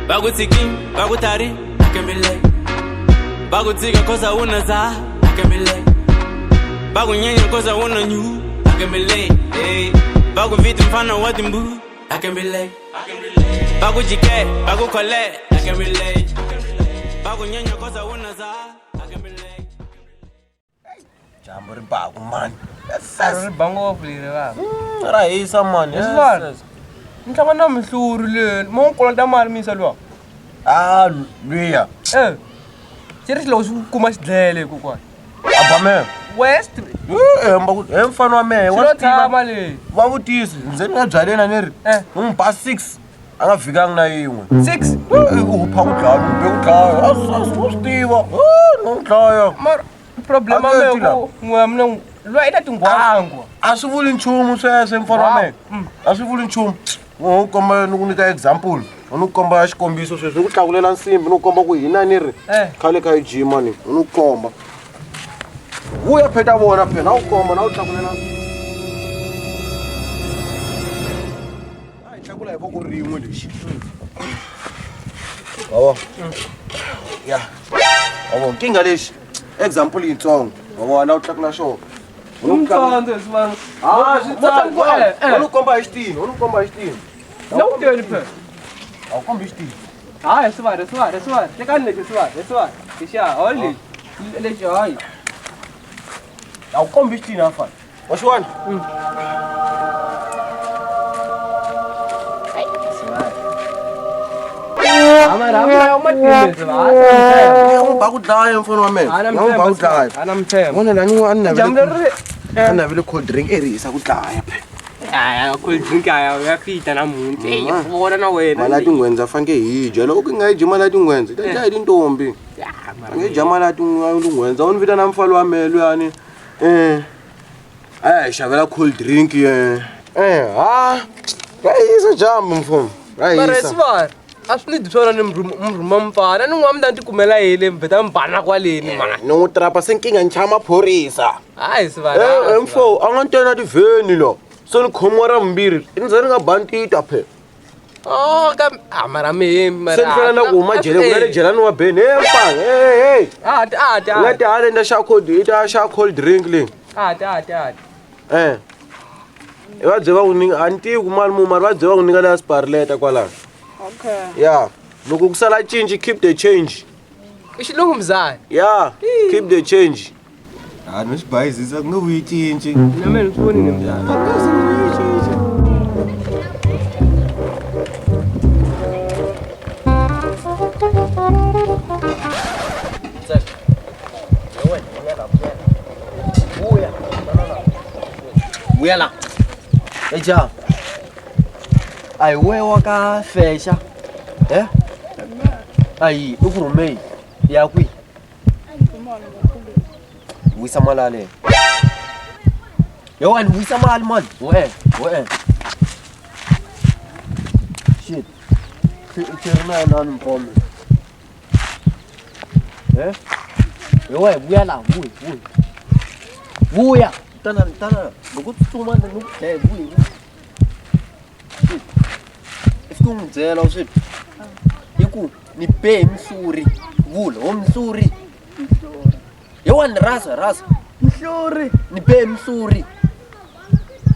Va ku tshiki, va ku tari, I can relate. Va ku tshika cause a wu na za, I can relate. Va ku nyenya cause a wu na nyu, I can relate. Hey. Va ku vita mfana wa timbu, I can relate. Va ku jike, va ku khole, I can relate. Va ku nyenya cause a wu na za, I can relate. Dyambu ri baku mani. Ri ba ngopfu leri va. Ra hisa mani. Yes, man. Ni hlangana na mihluri leni. Mo n'wi kolota mali misa luwa. Ah, luya. Eh. Xi ri loko xi ku kuma xidlele kokwana. A ba mehe. West. Eh, mba ku he mfana wa mehe. Xi lo tshama le. Va vutisi, ndze ni nga byaleni a ni ri. Eh. Ni n'wi ba 6. A nga vhikangi na yin'we. 6. Eh, u pha ku dlaya, u be ku dlaya. A swi swi tiva. Eh, ni n'wi dlaya. Mara problem A ya nge mehe ku n'we mina lwa i ta tingwangwa. A swi vuli nchumu sweswo mfana wa Wow. mehe. A swi vuli nchumu. U komba ni ku nyika example. U ni komba xikombiso sweswi ni ku tlakulela nsimbi ni ku komba ku hina ni ri Eh. khale kha yi jima ni u ni komba. Vuya pheta vona phela na ku komba na ku tlakulela. A hi tlakula hi voko rin'we lexi. Wa Ya. Wa vona nkingha lexi example yitsongo. Wa vona na ku tlakula xona. U ni ku tlakula- Mtsandze sivana. Ah, swi tsandza. tsandza. U ni komba hi xitini, u ni komba hi xitini. Na ku teni phela. A wu kombi xitini. Hayi sivana, sivana, sivana. Tekani lexi sivana, sivana. Lexiya, hayi lexi. Lexi hayi. A wu kombi xitini a fana. Wa xi vona? Mara N'wi ba ku dlaya mfana wa mina. N'wi ba ku dlaya. Ana mthemba. Vona la ni a ni Jamu navele leri a ni navele cold drink e ri hisa ku dlaya phela. Aya cold drink aya ya fita namuntlha. Ey vona na wena. Mali ya tinghwendza faneke hi dya. Loko ku nga yi dyi mali ya tinghwendza, yi ta dya hi tintombi. A nge dya mali ya tinghwendza. U ni vitana mfana wa mehe luyani. Eh. A ya hi xavela cold drink ye. Eh, ha. Ra hisa dyambu mfumo. Ra Mara hisa. sivana. A swi ni swona ni mrhuma mfana. Ni n'wa mina ni tikumela yele mveta mbana kwaleni mani. Ni n'wi trapa se nkingha ni chava maphorisa. Hayi sivana. Eh, eh, mfo, a nga ntena tivheni lo. Se ni khomiwa ra vumbirhi. I nze ni nga bandita phela. Oh, ka ah mara me mara. Se ni hlwela na ku huma jele, ku na le jelani wa beni. Hey, mfana, hey, hey. Ah, ah, U nga ti hale ni ta xava cold, i ta xava cold drink leyi. Ah, ah, ah. Eh. I va bye va ku nyika, a ni tivi ku mali muni, mara va bye va ku nyika leya sparleta kwalano. Okay. Yeah. Loko ku sala cinci, keep the change. I xilungu mzala. Yeah, keep the change. Ah, no swi bayizisa ku nge vuyi cinci. Na mina ni swi vonile mzala. Vuya la. Eja. A hi wehe wa ka fexa. Eh? Ayi, u ku rhume ya kwihi? Vuyisa mali yaleyo. Yewani vuyisa mali mani. We, we. Shit. Thiri na yena ni mfome. Eh? Yewe vuya la, vuya, vuya. Vuya. Tana, tana. Loko u tsutsuma ni ku dlaya, vuya, vuya. Shit. I fike u n'wi byela u swi i ku ni be hi mihluri vula ho mihluri yewani rasa rasa Mhluri, ni be hi mihluri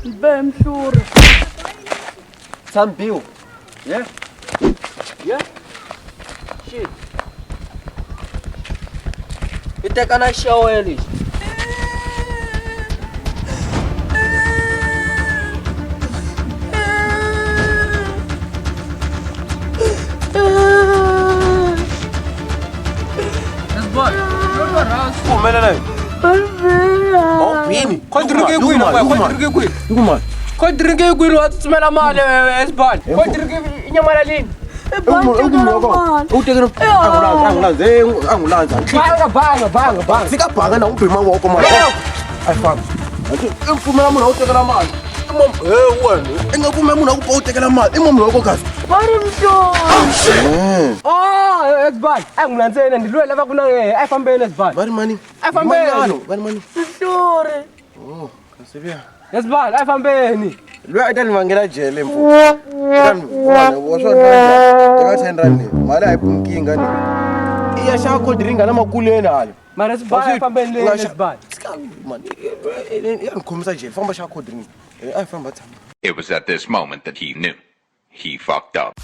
ni be mhluri. tshambiwa ye ye shit i teka na xawe lexi Ku humelela yini? Oh, yini? Cold drink yi kwini? Cold drink yi kwini? Yi ku mali. Cold drink yi kwini wa tsutsumela mali esibani. Cold drink i nyamalelini. U tekele angulanza, angulanza, angulanza. Banga banga banga banga. Fika banga na u be mavoko mali. A yi fambi. I pfumela munhu a wu tekela mali. He wena, i nga pfumela munhu a ku pa u tekela mali. I munhu wa kasi. Va ri mhluri. Oh, esibani. A n'wi landzeni ndi loyi lava ku na a yi fambeni esibani. Va ri mani? A yi fambeni. Va ri mani? Mhluri. Yes bani, a hi fambeni. Loyi a ta ni vangela jele mfo. Ta ni vona wa swa njhani? Teka 10 rand leyi. Mali a yi nkingha ni. I ya xava cold drink na makuleni hala. Mara yes bani, a hi fambeni le yes bani. Man, ya ni khomisa jele. Famba xava cold drink. A hi famba tshama. It was at this moment that he knew. He fucked up.